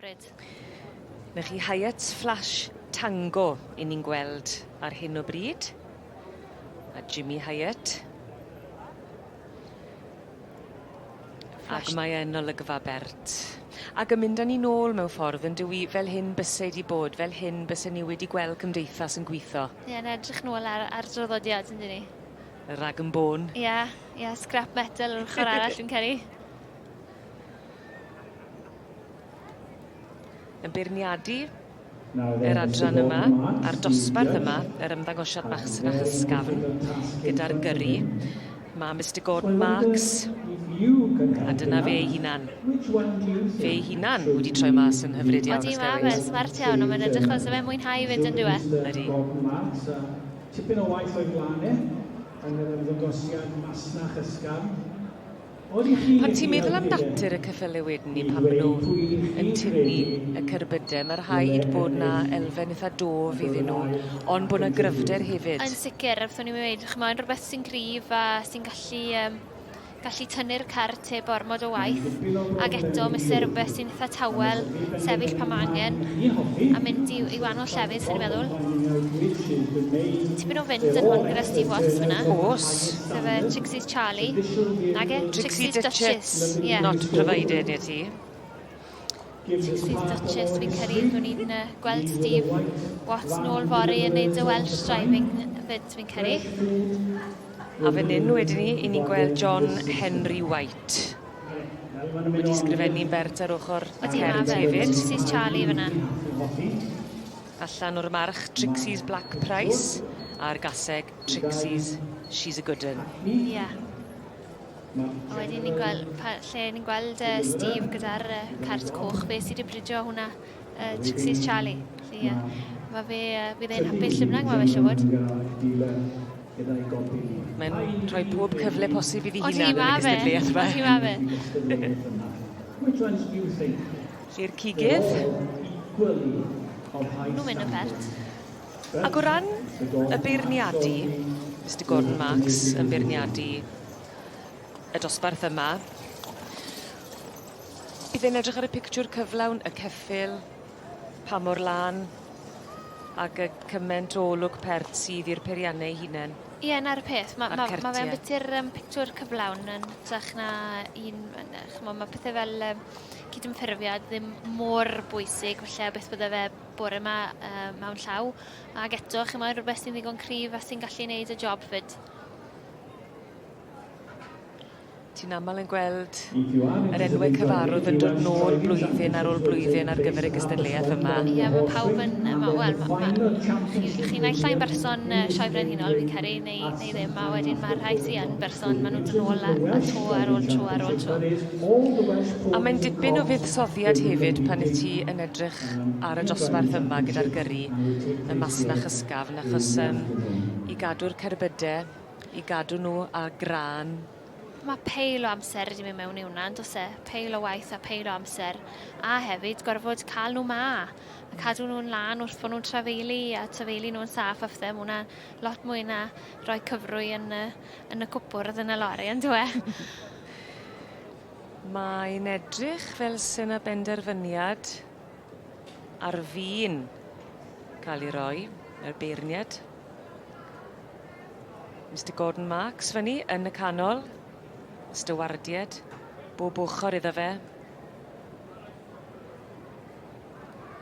Hyfryd. 'Na chi Hyatt's Flash Tango 'yn ni'n gweld ar hyn o bryd. A Jimmy Hyatt. Ac mae yn olygfa bert. Ac yn mynd â ni nôl mewn ffordd on'd yw 'i fel hyn byse 'di bod fel hyn bysen ni wedi gweld cymdeithas yn gwitho. Ie yn edrych nôl ar ar draddodiad yndyn ni? Y rag and bone. Ie ie scrap metal yr ochor arall fi'n credu. Yn beirniadu yr adran yma, a'r dosbarth yma, yr ymddangosiad masnach ysgafn gyda'r gyrru. Ma' Mister Gordon Marks, a dyna fe ei hunan. Fe ei hunan wedi troi mas yn hyfryd iawn. Odi, ma' fe'n smart iawn, ond mae'n edrych fel 'sa fe'n mwynhau 'fyd on'd yw e? Ydi. Tipyn o waith o'i flan e yn yr ymddangosiad masnach ysgafn. Pan ti'n meddwl am natur y ceffyle wedyn 'ny pan ma' nw yn tynnu y cerbyde ma' rhaid bod 'na elfen itha dof iddyn nw ond bo' 'na gryfder hefyd. Yn sicir a beth o'n i'n weud ch'mo' unrhyw beth sy'n gryf a sy'n gallu yym gallu tynnu'r cart heb ormod o waith ag eto ma' isie rwbeth sy'n itha tawel sefyll pan ma' angen a mynd i i wanol llefydd swn i'n meddwl. Tipyn o fynd yn hwn gyda Steve Watts fyna. O's. Sef y Trixie's Charlie. Nage? Trixie Duchess. Ie. Not provided i ti. Trixie's Duchess fi'n credu byddwn ni'n uh, gweld Steve Watts nôl fory yn neud y Welsh driving fyd fi'n credu. A fan hyn wedyn ni, 'yn ni'n gweld John Henry White. Wedi sgrifennu'n bert ar ochr y cert hefyd. Trixie's Charlie fyna. Allan o'r march Trixie's Black Price a'r gaseg Trixie's She's a Good Un. Ie. Yeah. A wedyn ni'n gweld, pa, lle ni'n gweld uh, Steve gyda'r uh, cart coch, fe sydd wedi bridio hwnna, uh, Trixie's Charlie. Felly, uh, mae fe, uh, fydd e'n hapus lle bynnag mae fe eisiau fod. Mae'n rhoi pob cyfle posib iddi hunan yn y gystadleuaeth yma. Odi, mae fe. Lle'r cigydd. Nhw'n mynd yn pert. Ac o ran y beirniadu, Mister Gordon Marks yn beirniadu y dosbarth yma. Bydd e'n edrych ar y pictiwr cyflawn, y ceffyl, pa mor lân, ag y cyment o olwg pert sydd i'r peirianne eu hunen. Ie, 'na'r peth. Ma' ma' ma' fe ambiti'r yym pictiwr cyflawn yn hytrach na un yn yy ch'mo' ma' pethe fel yym cydymffurfiad ddim mor bwysig falle a beth bydde fe bore 'ma yy mewn llaw. Ag eto ch'mo' rwbeth sy'n ddigon cryf a sy'n gallu neud y job 'fyd. Ti'n amal yn gweld yr enwe cyfarwydd yn dod nôl blwyddyn ar ôl blwyddyn ar gyfer y gystadleuaeth yma. Ie ma' pawb yn yy ma' wel ma' ma' chi chi naill ai'n berson yy Sioe Frenhinol fi'n credu neu neu ddim a wedyn ma'r rhai sy yn berson ma' nw'n dod nôl a a tro ar ôl tro ar ôl tro. A mae'n dipyn o fuddsoddiad hefyd pan 'yt ti yn edrych ar y dosbarth yma gyda'r gyrru y masnach ysgafn achos yym i gadw'r cerbyde i gadw nhw ar grân. Ma' peil o amser 'di myn' mewn i wnna on'd o's e? Peil o waith a peil o amser a hefyd gorfod ca'l nw 'ma a cadw nw'n lân wrth bo' nw'n trafeili a trafeili nw'n saff a phethe ma' wnna lot mwy na roi cyfrwy yn y yn y cwpwrdd yn y lori on'd yw e? Mae'n edrych fel se 'na benderfyniad ar fin ca'l 'i roi, yr beirnied. Mister Gordon Marks fyny yn y canol. Stiwardied bob ochor iddo fe.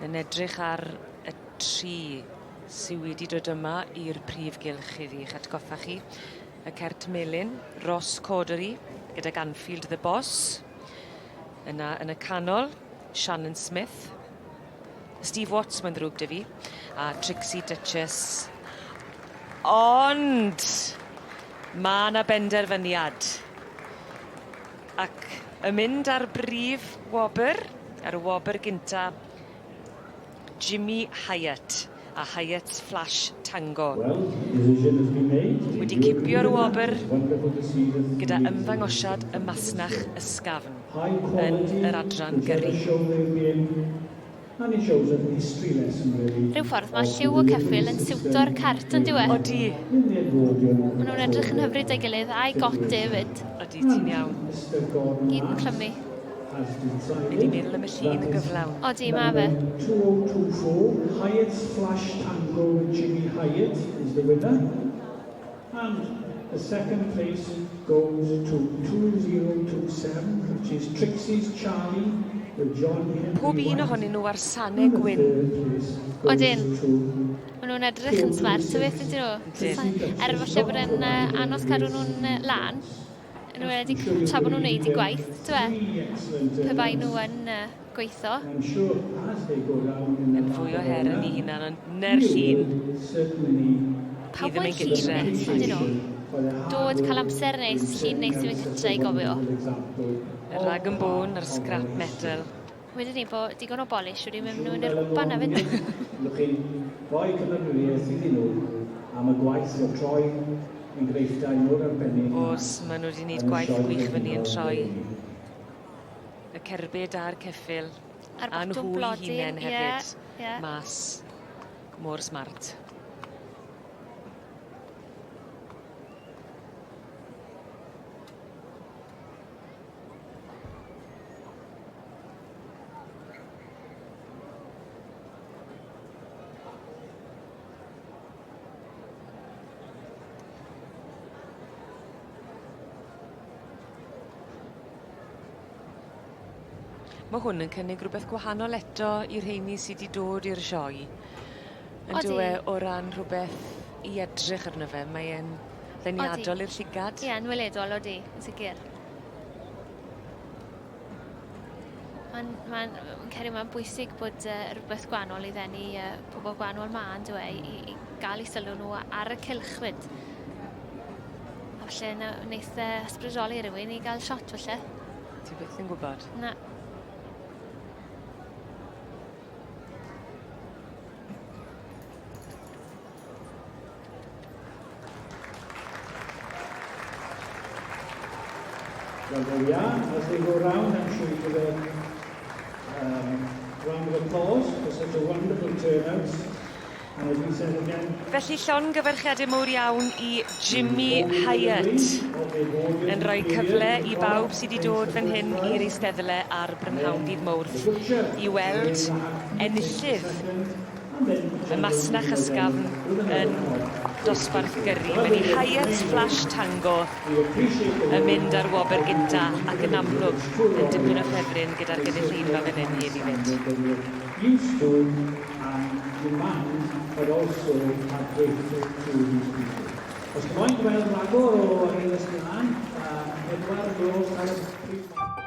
Yn edrych ar y tri sy wedi dod yma i'r prif gylch iddi 'ych atgoffa chi. Y cert melyn, Ross Cordery, gydag Anfield the Boss. Yna yn y canol, Shannon Smith. Steve Watts, mae'n ddrwg 'da fi, a Trixie Duchess. Ond ma' 'na benderfyniad. Ac yn mynd ar brif wobr, ar y wobr gynta, Jimmy Hyatt a Hyatt's Flash Tango. Wedi cipio'r wobr gyda ymddangosiad y masnach ysgafn yn yr adran gyrru. Rhyw ffordd mae lliw y ceffyl yn siwto'r cart on'd yw e? Odi. Ma' nw'n edrych yn hyfryd 'da'i gilydd a'i got e 'fyd. Odi, ti'n iawn. Gyd yn clymu. has decided. Fi 'di meddwl am y llun yn gyflawn. Odi, ma' fe. 2024, Hyatt's Flash Tango with Jimmy Hyatt is the winner. And the second place goes to 2027, which is Trixie's Charlie with John Henry Pob un White. ohonyn nhw ar sanau And the gwyn. third place goes Odyn. to Maen nhw'n edrych yn smart, ta beth ydyn nhw? Ydyn. Er falle bod e'n anos cadw nhw'n lan, yn enwedig tra bod nhw'n neud eu gwaith, t'wel? three excellent Pe bai nhw yn gweitho. I'm sure as they go down in the Yn fwy o lap of her yn honour, ei hunan, ond 'na'r you llun. will certainly Pawb ddim moyn yn llun gytre. neis, ydyn nhw? Dod, cael amser neis, llun neis i fynd gytre i gofio. Y rag and bone a'r scrap metal. Wedyn ni bod digon o bolish wedi mynd nhw yn yr gwpan hefyd. Lwch roi cymeradwyaeth iddyn nhw am y gwaith o troi enghreifftiau mor arbennig. Oes, maen nhw wedi gwneud yn y gwaith sioe gwych fyny yn frenhinol troi eleni. y cerbyd a'r ceffyl. A'r A botwm nhw'u blodyn, hunain ie, hefyd. ie. Mas mor smart. Mae hwn yn cynnig rhywbeth gwahanol eto i'r rheini sy 'di dod i'r sioe. Yn Odi. dyw e o ran rhywbeth i edrych arno fe, mae e'n ddeniadol i'r llygad. Ie, yn weledol, odi, yn sicr. Mae'n, mae'n, fi'n credu mae'n bwysig bod rhywbeth gwahanol i ddenu pobl gwahanol 'ma, on'd yw e, i gael eu sylw nhw ar y cylch 'fyd. A falle neith e ysbrydoli rywun i gael shot falle. Ti byth yn gwybod. Na. Well, there we are. As they go round, I'm sure you give a round of applause for such a wonderful turnout. And as we said again, Felly llongyfarchiadau mowr iawn i Jimmy Hyatt yn rhoi cyfle i bawb sydd wedi dod fan hyn i'r eisteddle ar Brynhawn dydd Mawrth i weld enillydd y masnach ysgafn yn dosbarth gyrru. Mae i Hyatt's Flash Tango yn mynd ar wobr gynta ac yn amlwg yn dipyn o ffefryn gyda'r gynulleidfa fan hyn heddi 'fyd. Used to and demand, but also are grateful to these people. Os chi'n moyn gweld ragor o Eirlys Milan, 4 gloch ar y pryd.